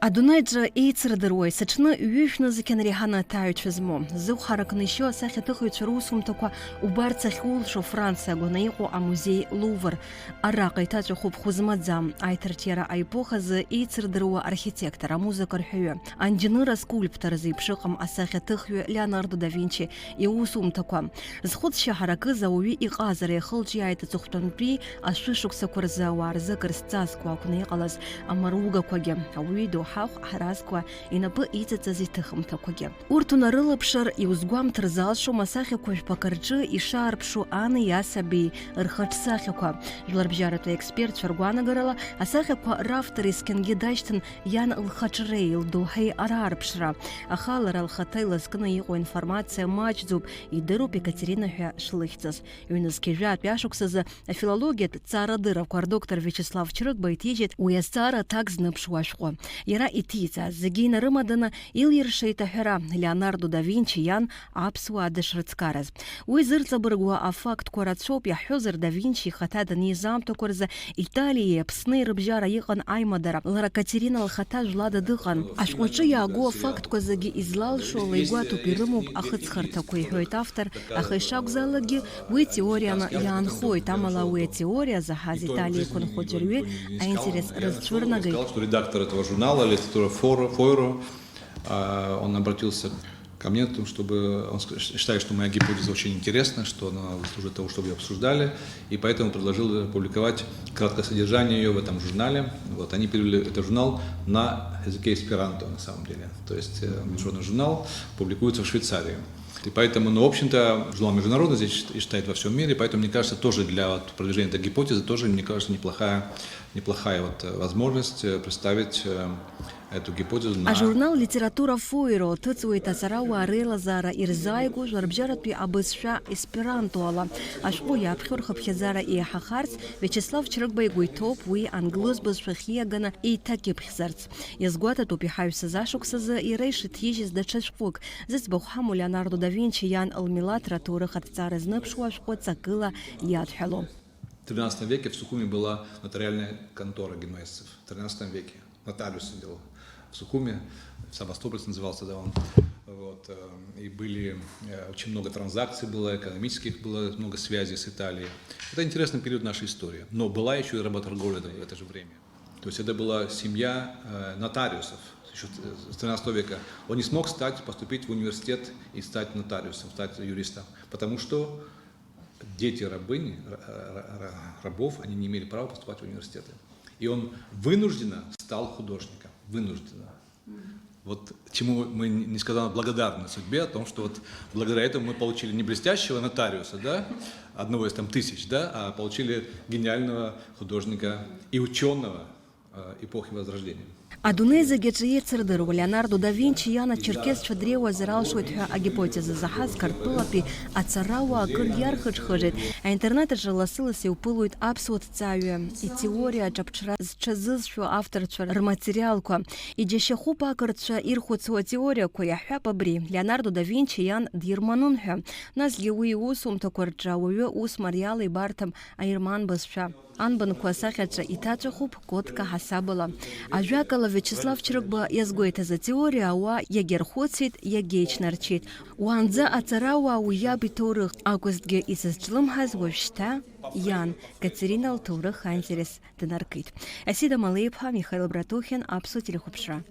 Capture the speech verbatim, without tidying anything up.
Адунеиҿы еицырдыруа, есыҽны ҩышә нызқьан реиҳаны аҭааҩцәа змоу, зыхә ҳаракны ишьо асахьаҭыхыҩцәа русумҭақәа убарц ахьулшо Франциа агәаны иҟоу амузеи Лувр. Араҟа иҭаҵәахуп хәы змаӡам, аиҭарҿиара аепохазы еицырдыруа архитектор, амузыка рҳәаҩы, анџьныр аскульптор зеиԥшыҟам асахьаҭыхҩы Леонардо да Винчи иусумҭақәа. Зхәыцшьа ҳаракыз ауаҩы иҟазара иахылҿиааит аҵыхәтәантәи ашәышықәсақәа рзы ауаа рзы акыр зҵазкуа акәны иҟалаз амаругақәагьы, ауаҩы идоуҳахә ҳаразқәа инапы иҵаҵаз иҭыхымҭақәагьы. Урҭ унарылаԥшыр, иузгәамҭар залшом асахьақәа жәпак рҿы ишаарԥшу ани асаби рхаҿсахьақәа. Жәларбжьаратәи аекспертцәа ргәаанагарала, асахьақәа равтор есқьынгьы дашьҭан иан лхаҿреи лдоуҳеи раарԥшра. Аха лара лхаҭа илызкны иҟоу информациа маҷӡоуп, идыруп Екатерина ҳәа шлыхьӡыз. Ҩнызқьи жәаатәи ашықәсазы афилологиатә ҭҵаарадыррақәа рдоктор Виачеслав Чрыгба иҭижьит уи азҵаара аҭак зныԥшуа ашәҟәы. Иара иҭиҵааз зегьы инарымаданы илиршеит аҳәара, Леонардо да Винчи иан аԥсуаа дышрыцгарыз. Уи зырҵабыргуа афактқәа рацәоуп, иаҳҳәозар, да Винчи ихаҭа даниз аамҭақәа рзы Италиеи Аԥсни рыбжьара иҟан аимадара. Лара Катерина лхаҭа жәлада дыҟан. Ашәҟәаҿы иаагоу афактқәа зегьы излалшо леигәаҭоуп, ирымоуп ахыҵхырҭақәа, иҳәоит автор, аха ишакәзаалакгьы уи теорианы иаанхоит, амала уи атеориа заҳаз Италиа иқәынхо ӡәырҩы аинтерес рызцәырнагеит. Сказал, что редактор этого журнала, Литература Форо, Фойро, а, он обратился ко мне, о том, чтобы он ск-, считает, что моя гипотеза очень интересна, что она заслуживает того, чтобы ее обсуждали, и поэтому предложил опубликовать краткое содержание ее в этом журнале. Вот, они перевели этот журнал на языке эсперанто, на самом деле. То есть, э, международный журнал публикуется в Швейцарии. И поэтому, ну, в общем-то, журнал международный, здесь счит-, считает во всем мире, поэтому, мне кажется, тоже для вот продвижения этой гипотезы тоже, мне кажется, неплохая, неплохая вот, э, возможность, э, представить, э, эту гипотезу на... Ажурнал Литература Фойро ҭыҵуеит аҵарауаа реилазаара ирзааигәоу жәларбжьаратәи абызшәа есперантоала. Ашәҟәы иаԥхьо рхыԥхьаӡара еиҳахарц, Виачеслав Чрыгба игәы иҭоуп уи англыз бызшәахь ииаганы еиҭакьыԥхьзарц. Иазгәаҭатәуп иҳаҩсыз ашықәсазы иара ишыҭижьыз даҽа шәҟәык, зыӡбахә ҳамоу Леонардо да Винчи иан лмилаҭра аҭоурых аҭҵаара зныԥшуа ашәҟәы ҵакыла иадҳәалоу. В тринадцатом веке в Сухуми была нотариальная контора генуэзцев. В тринадцатом веке нотариус сидел в Сухуми, Севастополь назывался, да, он. Вот, э, и были, э, очень много транзакций было, экономических было, много связей с Италией. Это интересный период нашей истории. Но была еще и работорговля в это же время. То есть это была семья, э, нотариусов еще с тринадцатого века. Он не смог стать, поступить в университет и стать нотариусом, стать юристом, потому что дети рабыни, ра-, ра-, ра-, рабов, они не имели права поступать в университеты. И он вынужденно стал художником. Вынужденно. Вот чему мы не, несказанно благодарны судьбе, о том, что вот благодаря этому мы получили не блестящего нотариуса, да, одного из там тысяч, да, а получили гениального художника и ученого, э, эпохи Возрождения. Адунеи зегь аҿы еицырдыруа Леонардо да Винчи иан ачерқьесцәа дреиуазар алшоит ҳәа агипотеза заҳаз Қырҭтәылатәи аҵарауаа акыр иархыџхыџит. Аинтернет аҿы лассы-ласс иуԥылоит аԥсуа ҭҵааҩы итеориа аҿаԥҽра зҽазызшәо авторцәа рматериалқәа. Иџьашьахәуп ақырҭцәа ирхәыцуа атеориақәа, иаҳҳәап абри, Леонардо да Винчи иан дирманун ҳәа. Насгьы уи иусумҭақәа рҿы ауаҩы ус мариала ибарҭам аерман бызшәа. Анбанқәа асахьаҿы иҭаҵәахуп кодка ҳасабала. Ажәакала, Виачеслав Чрыгба иазгәеиҭаз атеориа ауаа иагьархәыцит, иагьеиҽнарчит. Уаанӡа аҵарауаа уи иаб иҭоурых акәызҭгьы изызҿлымҳаз уажәшьҭа иан, Катерина лҭоурых аинтерес днаркит. Асида Малеиԥҳа, Михаил Братухин, Аԥсуа телехәаԥшра.